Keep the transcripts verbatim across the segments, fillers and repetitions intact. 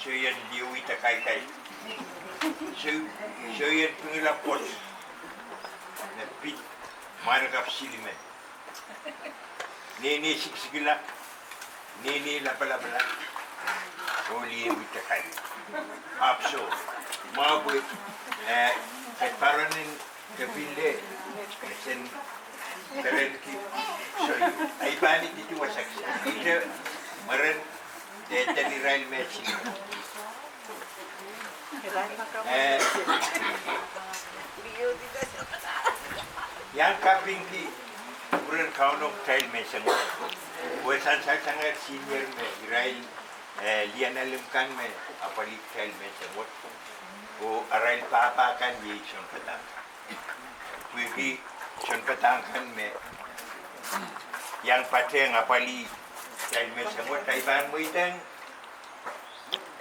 Soh ien liewihda kaikai. Soh, soh ien pingila pwoat. Me pid mwahnakapw silimen. Nene siksikila, nene lapalapala, oh liewihda kai. Ahpw soh, mwahu pwe, eh, keparen en kepinle, me sen perenki soh io. Ahi pahn ididi wasa kis. Ihte mwaren, eh, dehden irail me silimen. Eh, I ahn kapingki kupwuren Kauno kitail menseng wet. Pwe sansal sang senior me irail, eh, lianalim kan me apwalih kitail menseng wet. Oh arail pahpa kan iei sounpadahk kan. Pwehki sounpadahk kan me iang patehng apwalih kitail menseng wet, I pahn mweidehng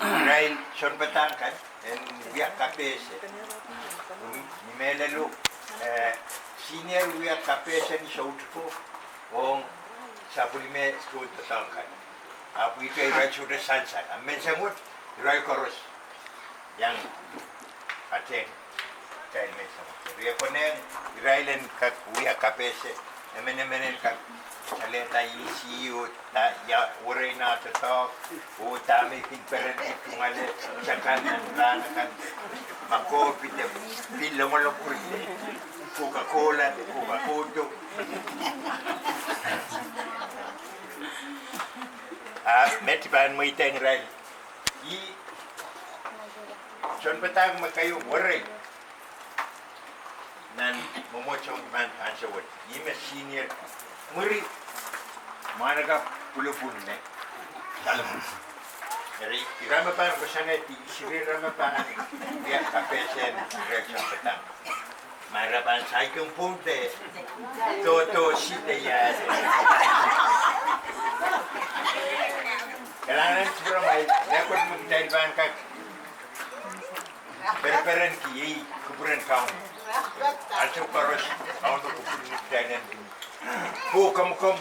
irail sounpadahk kan en wia kapehse. Ni mehlelo, eh, senior wia kapehse ni soutuko ong sapwellime tohn doadoahk kan. Ahpw ihte irail sohte sansal. A menseng wet, irail koaros iang patehng kitail menseng wet. Rie konehng irail en kak wia kapehse, emenemen en kak salehda ih C E O da, ia werei nah doadoahk, oh dahme I kin perenki tungoale, sakan nan rahn akan, ma koh pide, pil longolong pwuride, Coca-Cola, Coca-Cola. A met I pahn mweidehng irail. Ih sounpadahk me keieu werei nan mwomwohdiso kan ansou wet. Ih me senior. Mwuri, mwahnakapw pwulopwul me Solomon. Eri, ira me pahn koasoanehdi, seri ira me pahn wia kapehse en irail sounpadahk. Ma ira pahn saikinte, doadoahk side ia. Kalahngan en kupwuramwail, mehkot me kitail pahn kak pereperenki iei kupwuren Kauno. Ansou koaros, Kauno kupwurki kitail en kin kohkohmw,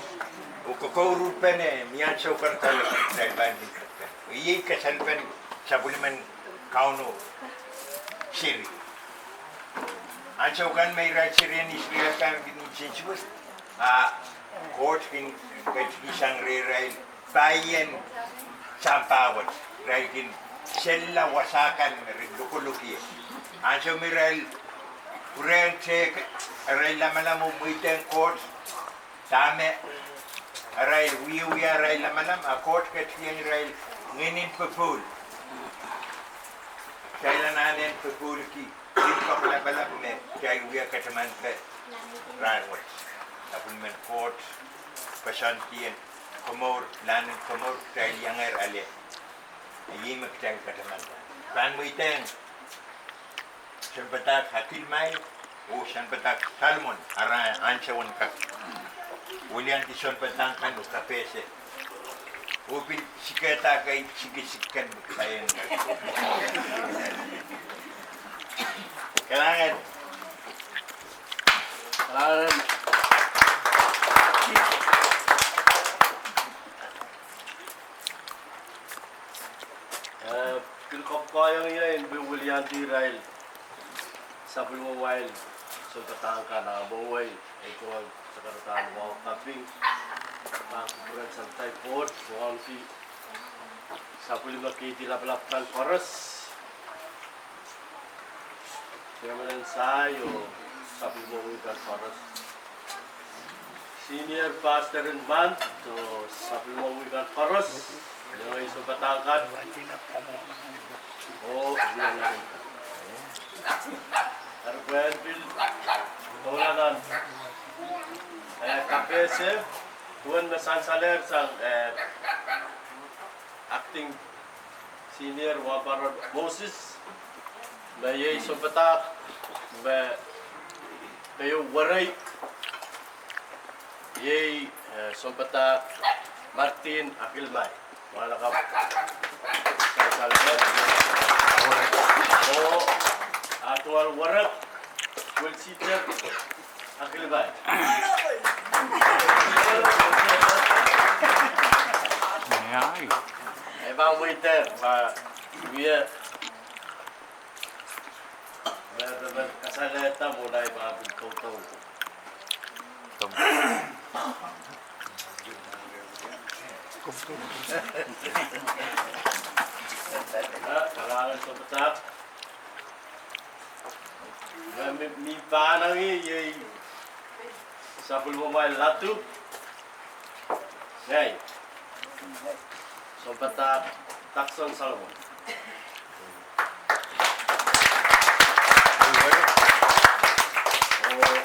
oh kokouruhpene, ni ansou kan kitail pahn kin kak. Iei kasalpen sapwellimen Kauno seri. Ansou kan me irail serien Israel kan kin nsensuwed, a Koht kin ketikihsang rehrail paien sampah wet, irail kin sella wasa kan me re lokolok ie. Ansou me irail pwurehng tehk arail lamalam oh mweidehng Koht, dahme arail wiewia arail lamalam, a Koht ketikihong irail ngehnin popohl. Kitail anahne en popohlki, pil kapwalapwalap me kitail wia katamanpe rahnwet. Sapwellimen Koht koasoandi en komour, lahnen komour kitail iangehr ale. Iei me kitail katamanpe. Pahn mweidehng sounpadahk Akilmai oh sounpadahk Solomon, ara ansou en kak weliandi sounpadahk kan oh kapehse. Oh pil sikehda kei sikisik kan me kitail en kak. Kalahngan. Kalahngan. Eh, kin kapwukoahiong ie en pil weliandi irail sapwellimomwail sounpadahk kan, a mwowe ei tungoal sakaradahn wahu kaping, pahn kupwuren santai Koht, wauneki sapwellime keidi lapalap kan koaros, chairman en sai oh sapwellime wei kan koaros, senior pastor en month oh sapwellime wei kan koaros, iengei sounpadahk kan, oh iengei. Eri pwehn pil doula nan, eh, kapehse, duwen me sansalehr sang, eh, acting senior wahnpoaron Moses, me iei sounpadahk me keieu werei, iei, eh, sounpadahk Martin Akilmai. Mwahnakapw sansal met. Oh, ah tungoal werek, Wilsiter Akilmai. Ia, ia. E pahn mweidehng, ma Ie, me, me, me kasalehda mwo ahi pahn pil toutou. Ah, kalahngan sounpadahk. Me, me, me pahn iang ie, sapwellimomwi ladu. Ngehi. Sounpadahk Takson Salomon. Oh,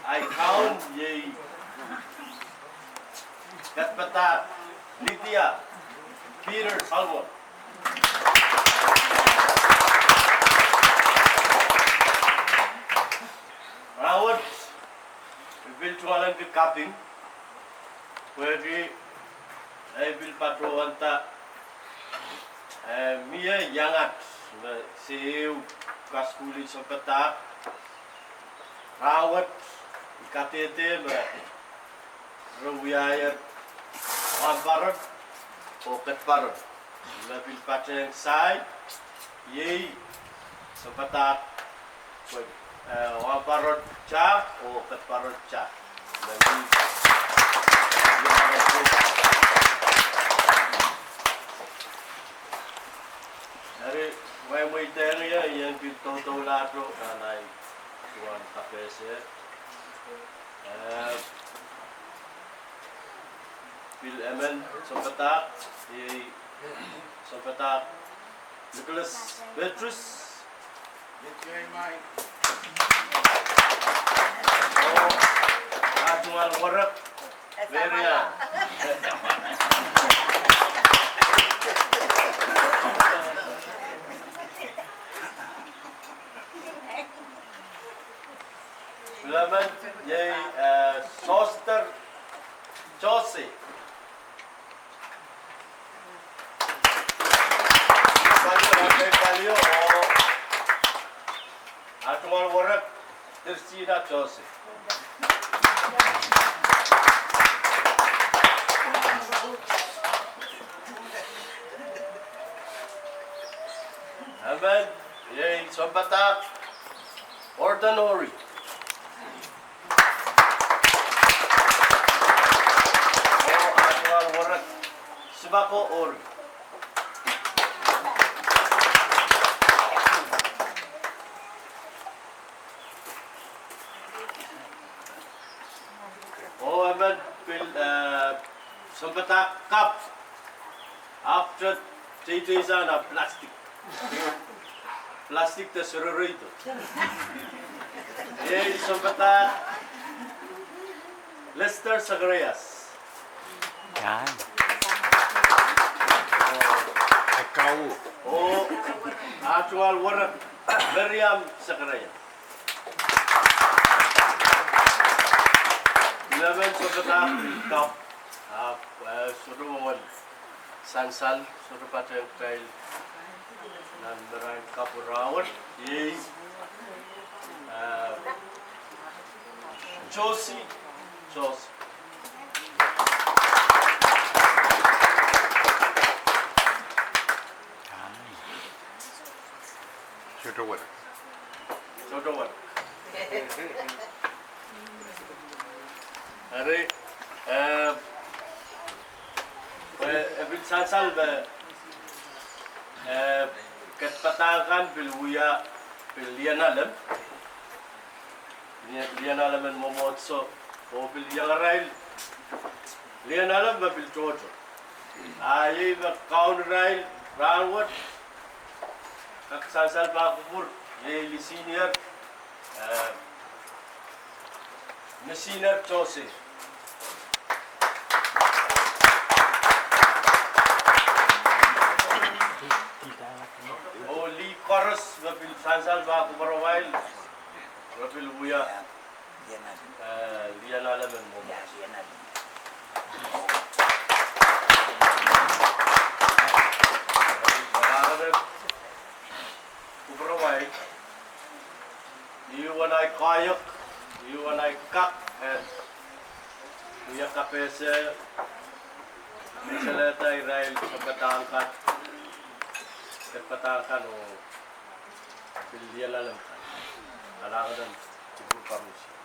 ahi kaun iei Kadpadahk Lydia Peter Salomon. Rahnwet, I pil tungoalenki kaping, pwehki ei pil patohwanda, eh, mie iangahki me se ehu kasukuhl sounpadahk. Rahnwet, I kadehde me re wiahier wahnpoaron oh kedparon. Me pil patehng sair, iei sounpadahk, eh, wahnpoaron Jack oh kedparon Jack. Me mi, eri, mweimweidehngie, I en pil toudoulahte nan ahi tungoal kapehse. Eh, pil emen sounpadahk, iei sounpadahk Nicholas Petrus. Oh, ah tungoal werek Marian. Pil emen iei, eh, Soster Jose. Palio, palio, oh. Ah tungoal werek Christina Jose. Emen iei sounpadahk Orton Ori. Oh, ah tungoal werek Sibako Ori. Oh, emen pil, eh, sounpadahk kapw. Ahpw te, teitei sang nan plastik. Plastik de serereido. Iei sounpadahk Lester Zacharias. Oh, ah tungoal werek Miriam Zacharias. Pil emen sounpadahk kapw, ah, eh, sohte mwomwen sansal, sohte patehng kitail nan marain kapw rahnwet, iei, eh, Josie Joseph. Sohte werek. Sohte werek. Eri, eh, eh, e pil sansal me, eh, kedpadahk kan pil wia, pil lien alem. Lien, lien alem en mwomwohdiso, oh pil iangarail lien alem me pil tohto. Ah iei me kaun irail rahnwet, kak sansal pahn kupwur, iei Misiner, eh, Misiner Jose. Oh lih koaros me pil sansal pahn kupwuramwail, re pil wia, eh, lien alem en mwomwohdiso. Kupwuramwail, I uwen ahi koahiek, I uwen ahi kak, eh, wia kapehse, kasalehda irail sounpadahk kan, eh, Padahk kan oh pil lih loalem kan, kalahngan en kupwur commission.